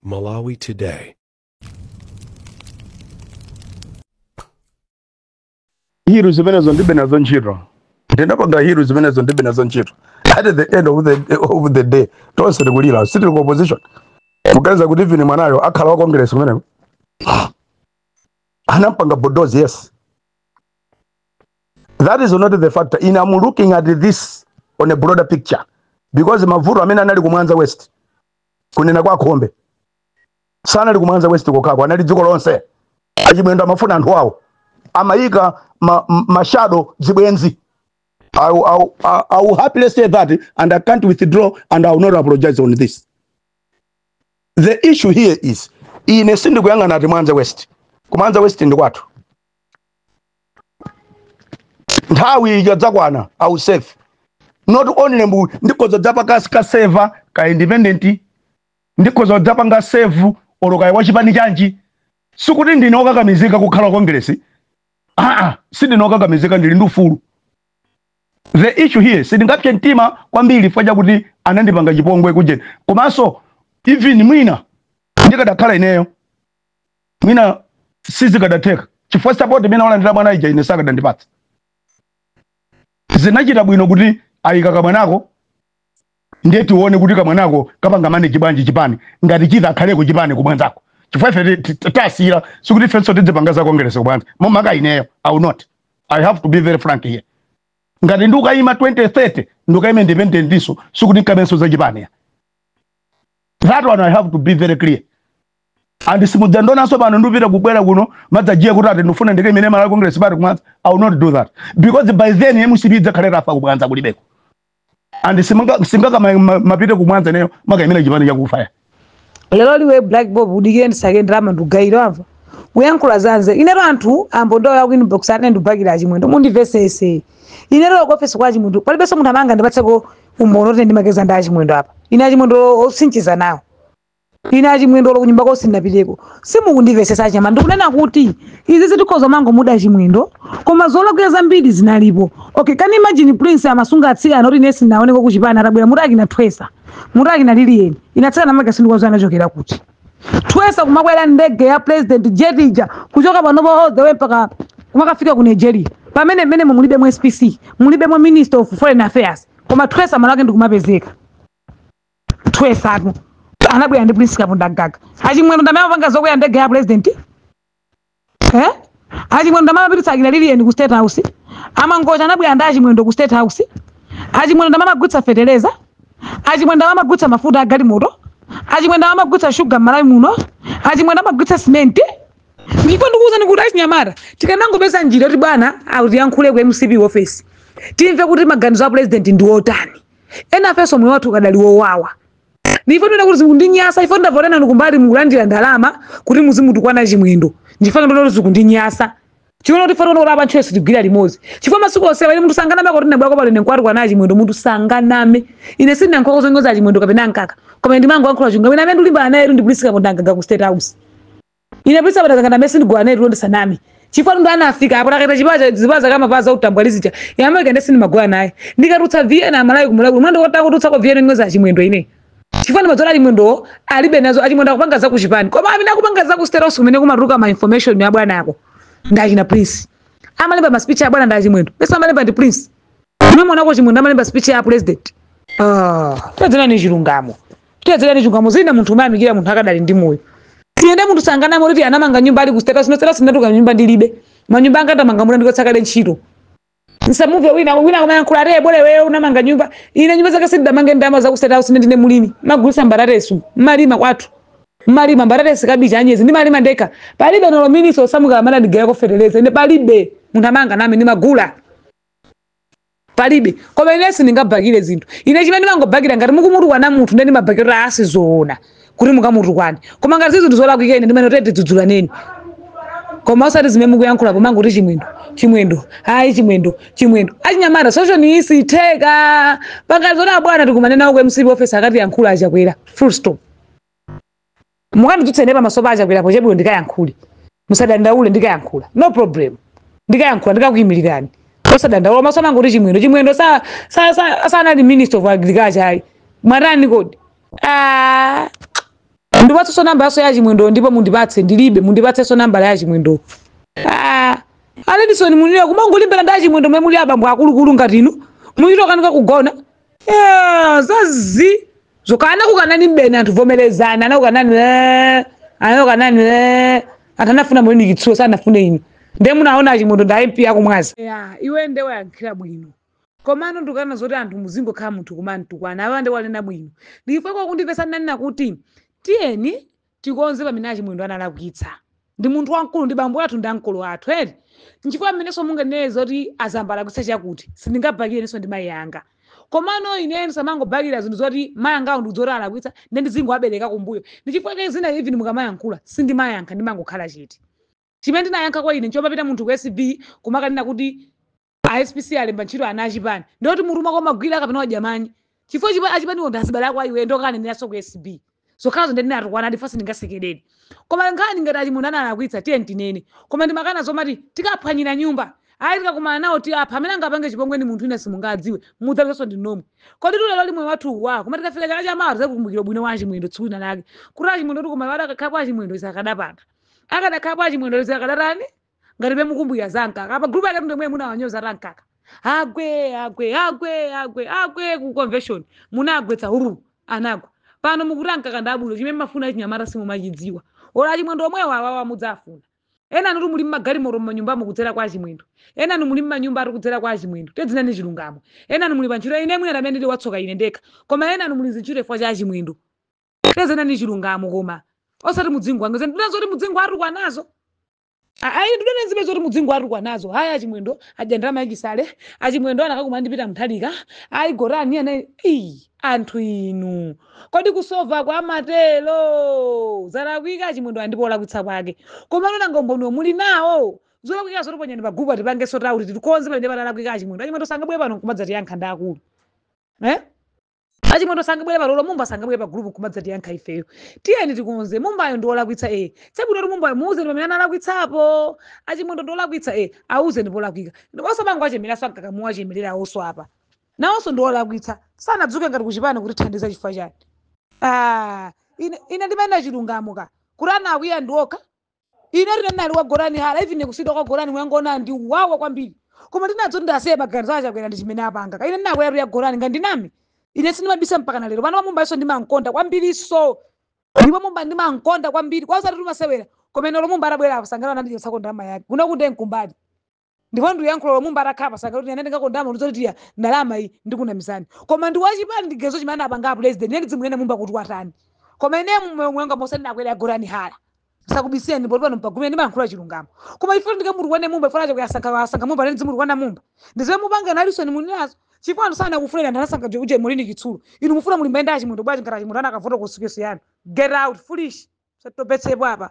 Malawi Today. Hiru zimenezo ndibe nazo ntchito. Ndinapanga hiru zimenezo ndibe nazo ntchito. At the end of the day, tonse tikulira, sitili ku opposition. Kuganiza kuti even mwanayo akhala wa Congress kumeneko. Anampanga bulldoze, yes. That is not the factor. In I'm looking at this on a broader picture. Because mavuto amene anali kumwanza West, kunena kwa Khombe, sanali kumwanza West kokako, anali dziko lonse. Achimwendo amafuna anthu awo. Amayika ma shadow zibwenzi. I will happily say that, and I can't withdraw, and I will not apologize on this. The issue here is, ine sindikuyang'ana ati Mwanza West. Kumwanza West ndi kwathu. Nthawi ikadzakwana, I will save. Not only mbu ndikhoza dzapanga ka serve ka independent, ndikhoza dzapanga serve olo kaya wachipani chanji. Sikuti ndine okakamizika kukhala Congress. Ah, ah, sindine okakamizika, ndili ndi ufulu. The issue here, sindingapse mtima kwambiri chifukwa chakuti anandipanga chipongwe kujeni. Komanso even mwina ndikadakhala ineyo, mwina sizikadatheka, chifukwa support imene walandira mwana ija ine sakadandipatsa. Zinachita bwino kuti ayika kamwanako, ndiye tione kuti kamwanako kapanga manage bwanji chipani, ngati chita akhaleko chipani kumwanzako, chifukwa ife tasira. Sikuti ifenso tidzipanga za Congress kumwanza momaka. Ineyo I will not. I have to be very frank here. Ngati ndikayima 2030, ndikayima independent ndiso, sikuti nkamenso za chipani ya. That one I have to be very clear. And simudzandonanso pano ndupita kubwera kuno madzajiya kuti ati ndifuna ndikayimene Malawi Congress Party kumwanza. I will not do that, because by then MCP idzakhale rafa kumwanza kulibeko, and singaka mapite kumwanza neyo makayimira chipani chakufa ya. Lero liwe Black Bob, udikire ndisake ndalama ndugayire, wamva? Kuyankhula zanze inero anthu ambo ya ku inbox ane ndubakira Achimwendo. Mundimvesese, inero ku office kwa Achimwendo palibenso munthu amanga ndipatseko umboni oti ndimakeza ndi Achimwendo apa. Ine Achimwendo osinchiza nawo, ine Achimwendo kunyumba kosindapiteko. Simukundimvesesa chama. Ndikunena kuti izi zitikhoza mango muda Chimwendo, koma zolakwira zambiri zinalipo. Okay, can imagine Prince amasunga atsikana oti ine sinaoneko kuchipani, atabwera muti akina Twesa, muti akina Liliyeni, inatsikana maka sindikuwazo anachokera kuti. Twesa kumakwera ndege ya president, jet ija, kuchoka panopo all the way mpaka kumakafika ku Nigeria, pamene mmene mulibe mu SPC, mulibe mu Minister of Foreign Affairs, koma Twesa malo ake ndikumapezeka. Twesatu anabwera ndi Prince Kapondamgaga. Achimwendo ndamene amapanga zokwera ndege ya president, eh? Achimwendo ndamene amapititsa akina Liliyeni ku State House. Amangocha anabwera ndi Achimwendo ku State House. Achimwendo ndamene amagulitsa fetereza. Achimwendo ndamene amagulitsa mafuta a galimoto. Achimwendo amagulitsa shuga m'Malawi muno. Achimwendo amagulitsa simenti. Ndipo ndikuwuzani kuti achinyamata tikanangopeza njira kuti bwana autiyankhule ku MCP office, timve kuti maganizo a president ndi otani. Ena afenso moyo wathu ukadali wowawa. Ndipo ndina kuti zikundinyasa ifo ndavotena ndikumbali mukulandira ndalama kuti muzimutukwana Chimwendo. Ndifana ndona kuti zikundinyasa chimene kuti fana kuti apa ntchito tigwira limodzi, chifukwa masiku onse pali munthu sanganame kuti ndabwera pali nenkwati kwana Chimwendo. Munthu sanganame. Ine sindinayankhula zonyoza Chimwendo kapena mkaka, koma ndimangoyankhula chilungamo. Ine amene ndikulimbana naye ndi Prince Kapondamgaga ku State House. Ine Prince Kapondamgaga ndamene sindigwira naye tulo, ndisaname, chifukwa ndo anafika apo taketa chipacha zipaza kama paza utambwalizija yamake ndesi ndimagwira naye. Ndikatutsa VN amalawi kumulawi mwendo kotakututsa kwa VN nyoza Chimwendo ine, chifukwa ndimadzola Chimwendo alibe nazo. Achimwendo akupanga za kuchipani, koma amene akupanga za ku State House kumene kumatuluka ma information ya bwana ako ndachina Prince. Amalemba ma speech ya bwana ndi Achimwendo pesa amalemba ndi Prince. Mwe Chimwendo amalemba speech ya president. Ah, tiyedzerani chilungamo, tiyedzerani chilungamo. Zina munthu umayamikira munthu akadali ndi moyo. Tiyende munthu sanganame kuti anamanga nyumba ali ku State House. No, State House ndatuka nyumba ndilibe. Manyumba anga ndamanga muna ndikotsakale ntchito. Nsamuve wina wina kumayankhula ate bole wewe unamanga nyumba. Ine nyumba zake sindidamange ndama za ku State House. Ndine mulimi, magulisa mbatatesi, mmalima kwathu, mmalima mbatatesi, kabichi, anyezi, ndimalima ndekha. Palibe nolo minister osamuka amene andigayako feteleza. Ine palibe munthu amanga name, ndimagula, palibe. Koma ine sindingabakire zinthu. Ine chimene ndimangobakira, ngati mukumutukwana munthu, ndiye ndimabakira asizoona kuti mukamutukwane. Koma ngati zinthu zolakwika, ine ndimene tete dzudzulaneni, koma osati zimene mukuyankhula pomangoti Chimwendo, Chimwendo, hayi, Chimwendo, Chimwendo. Achinyamata, solution isitheka pakazona bwana tikumane nawo ku MCP office akati yankhula Achakwera, full stop. Mukandidzutsa ine pamaso pa Achakwera pochebwino, ndikayankhule. Musadandaule, ndikayankhula, no problem. Ndikayankhula, ndikakuyimirirani, osadandaula. Koma osamangoti Chimwendo, Chimwendo sanali Minister of Agriculture ayi. Mwatani kodi? Ah. Mundipatsenso namba yaso ya Chimwendo, ndipo mundipatse, ndilibe, mundipatsenso nambala ya Chimwendo. Ah, Aledison Munira kumangolimbera ndi Achimwendo mwe muli abambo akulukulu ngati inu muchitokanika kugona. Yeah, zazi zokana kukanani mbene anthu vomerezana anakukanani anakukanani anthu anafuna mwini kitsulo sanafune inu ndiye munaona Achimwendo ndi MP akumwaza. Yeah, iwe nde wayankhira bwino komano ndikana zoti anthu muzingokhala munthu kumantukwana awa nde wanena bwino ndifwe kwakundipesa nanena kuti tiyeni tikonze pamene Achimwendo analakwitsa. Ndi munthu wamkulu, ndi bambo athu, ndi ankolo athu eri. Nchifukwa amenenso munganene zoti azamba alakwitsa chakuti sindingabakire nenso ndi mayi anga, komano ine samangobakira zinthu zoti mayi angawo ndi zoti alakwitsa nde ndizingowabereka kumbuyo. Ndi chifukwa ke zina even mukamayankhula sindimayankha, ndimangokhala chete. Chimene ndinayankha kwa ine nchomapita munthu ku SB kumakanena kuti a SPC alemba ntchito ana achipani, ndoti mutu mwako magwira kapena wajamanyi chifukwa chipa achipaniwo ndi azibale ako aiwe ndokaneneranso ku SB zokhazo ndi ndinatukwana ndifa sindingasekerere. Koma nkhani ngati Achimwendo analakwitsa tiye tinene, koma ndimakana zomati tikaphwanyira nyumba ayi tikakumana nawo tiapha amene angapange chipongwe ndi munthu ina simungadziwe mudzapezanso ndi nomwe. Kodi tulero limwe wathu wa koma tikafika chaka chamawa tizakukumbukira bwino wa Achimwendo tsiku lina lake kuti Achimwendo tikoma adakakhala Achimwendo izi akadapanga akadakhala Achimwendo izi akadatani ngati pemukumbukira za mkaka apa group yake ndomwe munawanyoza ta mkaka agwe agwe agwe agwe agwe ku convention munagwetsa huru anagwa pano mukuti amkaka ndabulo chimene mafuna chinyamata simumachidziwa ora Achimwendo omwewa awawa mudzafuna. Ena anu muli mmagalimoto mmanyumba mukudzera kwa Achimwendo, ena anu muli mmanyumba ari kudzera kwa Achimwendo, tedzinani chilungamo. Ena anu muli pa ntchito ine mwina amene ndili watsoka ine ndekha, koma ena anu muli zintchito chifukwa cha Achimwendo, tedzinani chilungamo. Koma osati mudzingo wange ndinazoti mudzingo atukwa nazo ayi ndinene zimene zoti mudzingo atukwa nazo. Haya, Achimwendo adya ndalama yachisale, Achimwendo anakakuma ndipita Mthalika ayi gorani ana iyi anthu inu kodi kusova kwa amatelo zalakwika. Achimwendo andipo olakwitsa kwake, koma nona ngomboniwo muli nawo zolakwika zotiponyani pa group atipange sort tikonze pamene patalakwika Achimwendo. Achimwendo sangabwere pano nkumadzatiyankha ndi akulu, eh? Achimwendo sangabwere pano, Mumba sangabwere pa group kumadzatiyankha ifeyo. Tiyeni tikonze. Mumbayo ndi olakwitsa e chabwino kuti Mumbayo muuzeni pamene analakwitsapo. Achimwendo ndi olakwitsa e auzeni polakwika, osamango achemeranso ankakamuwa achemerera awonso apa nawonso ndi olakwitsa sanadzuke ngati kuchipani kuti thandiza chifukwa chani. Ah, ine ndimayenda chilungamo ka kuti anakwiya ndi okha. Ine ndinali wa Gorani hala even kusidwa kwa Gorani mwangona ndi wawa kwambiri, koma ndinadzo ndasiye maganizo achakwera ndi chimene apanga ka. Ine ndinakwera ya Gorani ngandinami ine sindimabisa mpaka na lero pano. Mumba iso ndimankonda kwambiriso, ndipo Mumba ndimankonda kwambiri kwasati timasewera koma ine Mumba atabwera apo sangana anandichotsako ndalama yake kuna kuti nkumbali, ndipo ndiyankhula Mumba atakhala pasanga kuti ine ndingakondama ndizoti ndalama iyi ndikunamizani, koma ndi wachipani ndigezo chimene anapanga president. Ine ndizimuyena Mumba kuti watani, koma ine mmoyo mwanga mose ndinakwera ya Gorani hala sakubiseni poti pano mpagumire ndimayankhula chilungamo. Koma ife ndikamutukwane Mumba ifana chakuyasankha asankha Mumba ine ndizimutukwana Mumba ndiziwe mupanga nalisoni muninazo chifukwa anthu sana kufunira anthu anasankha uje mulini chitsulo. Inu mufuna mulimba ndi Achimwendo bwaji ngati Achimwendo anakavota kusikiso yanu? Get out, foolish, satopetsepo apa.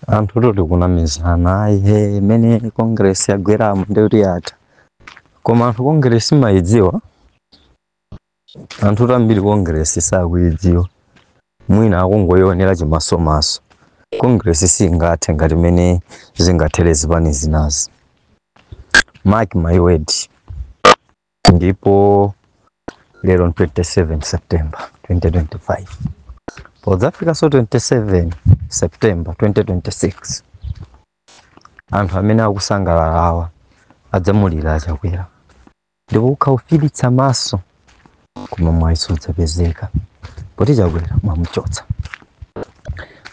Anthu toti kunamizana ayi imene Congress yagweramo ndikuti yatha, koma anthu Congress mayidziwa, anthu tambiri Congress sakuyidziwa, mwina akungoyionera chimasomaso. Congress singathe ngati mene zingathere zipani zinazi, mark my word. Ndipo lero 27 September 2025, podzafika so 27 September 2026, anthu amene akusangalala awa adzamulira Achakwera ndipo kukhaufiritsa maso, koma mwayi sudzapezeka poti Chakwera mwamuchotsa.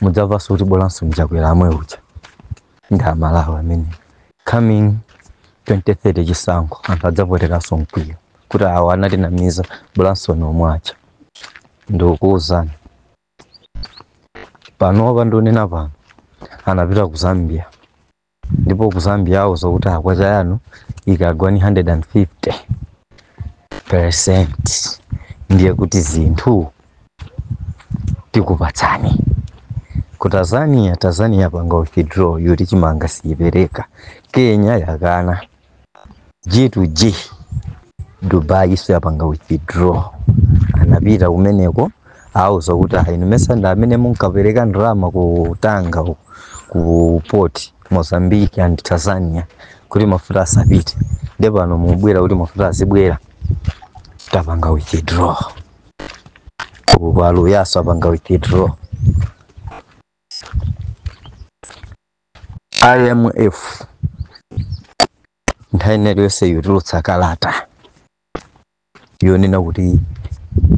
Mudzamvanso kuti bolanso mchakwera amwe uja ndi Amalawi amene coming 2030 chisankho anthu adzavoteranso mkwiyo kuti awa anatinamiza, bolanso nomwe aja. Ndikukuwuzani panopa, ndionena pano anapita ku Zambia, ndipo ku Zambia auza kuti akwacha yanu ikagwa ni 150%, ndiye kuti zinthu tikupatsani. Ku Tanzania, Tanzania panga withdraw yoti chimanga siyipereka. Kenya yakana G to G. Dubai iso yapanga withdraw, anapita kumeneko auza kuti ayi inu mesanda amene munkapereka ndalama ku Tanga uku, ku port Mozambique and Tanzania kuti mafuta asapite, ndipo pano mubwera kuti mafuta azibwera, tapanga withdraw. Uku aluyaso apanga withdraw. IMF nthawi ineyo yonse yotulutsa kalata yonena kuti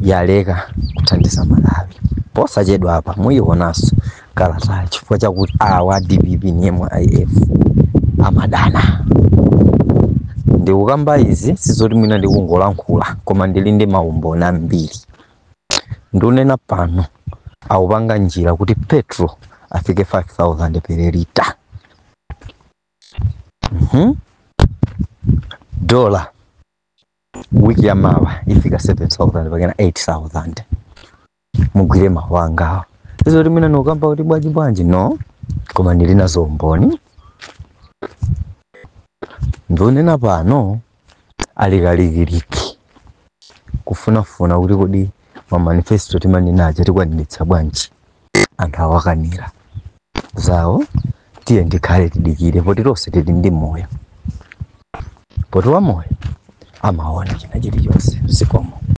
yaleka kuthandiza Malawi. Posachedwa apa muyionanso kalata, chifukwa chakuti awa DPP ni MIF amadana. Ndikukamba izi sizoti mwina ndikungolankhula, koma ndili ndi maumboni ambiri. Ndikunena pano akupanga njira kuti petrol afike 5000 per lita. Dola wiki ya mawa ifika 7000 pakena 8000. Mugwire mawu angawo. Sizoti mwina ndikukamba kuti bwanji bwanji, no, koma ndili nazo umboni. Ndikunena pano alikalikiliki kufunafuna kuti kodi ma manifesto timanena tikwaniritsa bwanji. Anthu awakanira zawo. Tiye ndikhale tidikire, poti tonse tili ndi moyo, poti wamoyo amaona china chilichonse. Zikomo.